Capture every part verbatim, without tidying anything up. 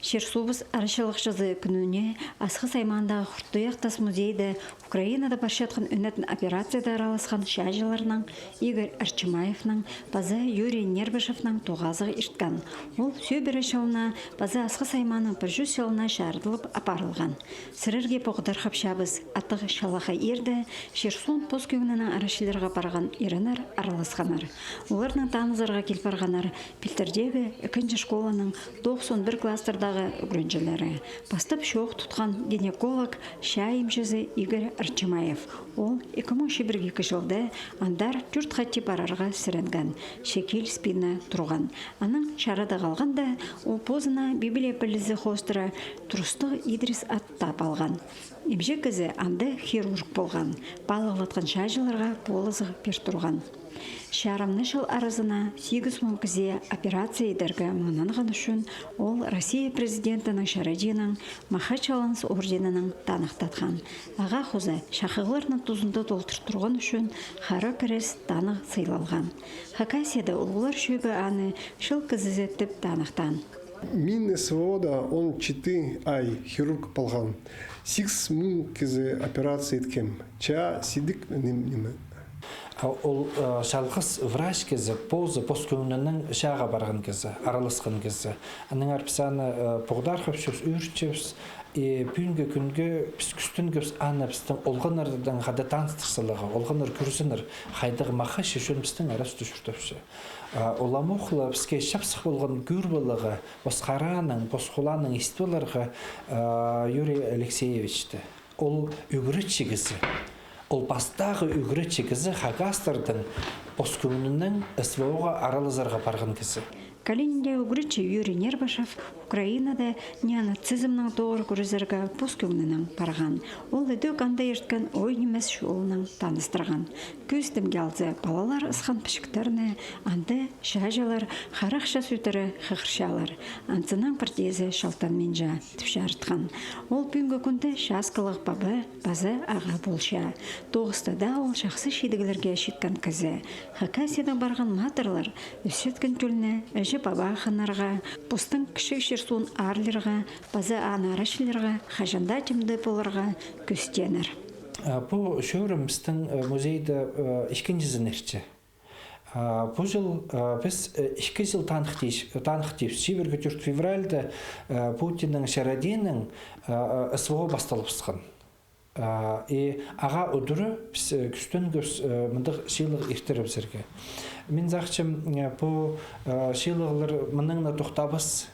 Чир-суубыс арачылағҷызы кӱніне Асхыс аймаандағы Хуртуях тас музейде Украинада парчатхан ӱнетін операцияда араласхан чааҷыларның Игорь Арчимаевның паза Юрий Нербышевнің тоғазығы ирткен. Ол сӧбіре чылына паза Асхыс аймааның пір чӱс чылына чарыдылып апарылған. Сірерге поғдархапчабыс аттығ чалахай иирде чир-суун пос кӧңнінең арачылирға парған иреннер араласханнар. Оларнаң танызарға кил парғаннар пилтірдегі ікінҷі школаның тоғыс-он пір класстардағы ӱгренҷілері. Пастап чоох тутхан гинеколог, чаа имҷізі Игорь Арчимаев. Ол ікі муң чибіргі ікі чылда андар тӧрт хати парарға сіренген, чекил спина турған. Анаң чарада халғанда, ол позына Библия пілізі хоостыра Турыстығ Идрис ат таап алған. Имҷек кізі анда хирург полған, палығлатхан чааҷыларға полызығ пир турған. Чарым на чыл аразына сигіс муң кізее операция идерге мынанған ӱчӱн ол Россия Президентінің чарыдиинаң Махаччаланыс орденінең таныхтатхан. Ағаа хоза чахығларны тузында толдыртып турған ӱчӱн Хара Кірест таныхы сыйлалған. Хакасияда Улуғлар чӧбі аны чыл кізізі тіп таныхтаан. Мин СВО-да он читі ай хирург полғам. Сигіс муң кізее операция иткем. Чаа сидік ним-, ниме. А ол, э, чалғыс врач кізі, позы пос кӧңнінең чааға парған кізі, араласхан кізі. Анаң ары піс аны, э, поғдархапчабыс, ӧрінчебіс. И пӱӱнгі кӱнге піс кӱстенгебіс аны пістің олғаннардаң хада таныстыр саларға, олғаннар кӧрзіннер, хайдағ махачы чон пістің аразында чуртапча. А, ол ам ох ла піске чапсых полған кӧр поларға, пос хараанаң, пос хулаанаң истіп аларға, а, Юрий Алексеевичті. Ол ӱгретчі кізі. Ол пастағы ӱгретчі кізі хакастарның пос кӧңнінең СВО-ға аралазарға парған кізі. Калининде ӱгретчі Юрий Нербышев Украинада неонацизмнең тоғыр кӱрезерге пос кӧңнінең парған. Ол ідӧк анда ирткен ой нимес чолынаң таныстырған. Кӧзідімге алза, палалар ысхан пічіктерні анда чааҷылар харах час ӧтіре хығырчалар. Анзынаң пірдеезі чалтанминча тіп чарытхан. Ол пӱӱнгі кӱнде часкалығ паба паза ағаа полча. Тоғыста даа ол чахсы чидіглерге читкен кізі. Хакасиядаң парған матырлар ӧсчеткен тӧлні іҷе-пабаа хынарға, постың кічіг чир-суун аарлирға паза аны арачылирға хаҷан даа тимде поларға кӱстенер. А, пу чӧрім пістің, э, музейде, э, ікінҷізін иртче. А, пу чыл, а, піс, э, ікі чыл таныхтиибіс, таныхтиибіс. Чибіргі тӧрт февральда, э, Путиннің чарыдиинаң, э, э, СВО пасталыбысхан. А, и ағаа удура піс, э, кӱстенгебіс, э, мындағ сыйлығ иртірібізерге. Мин сағынчам, э, пу, э, сыйлығлар мыннаң на тохтабас.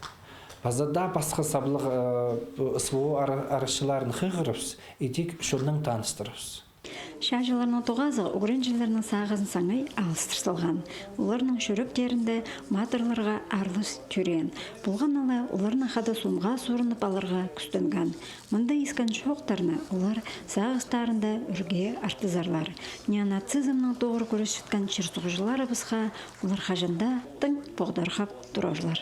Паза даа пасха саблығ, э, пу СВО ара-, арачыларын хығырыбыс, идӧк чоннаң таныстырыбыс. Чааҷыларның тоғазы ӱгренҷілернің сағызын саңай алыстыр салған. Оларның чӱректерінде матырларға аарлас тӧреен. Полған на ла оларнаң хада сомға сурынып аларға кӱстенген. Мында искен чоохтарны олар сағыстарында ӱрге артызарлар. Неонацизмнең тоғыр кӱресчеткен чир-суғҷыларыбысха олар хаҷан даа тың поғдархап турарлар.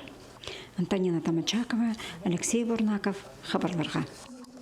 Антонина Тамачакова, Алексей Бурнаков, хабарларға.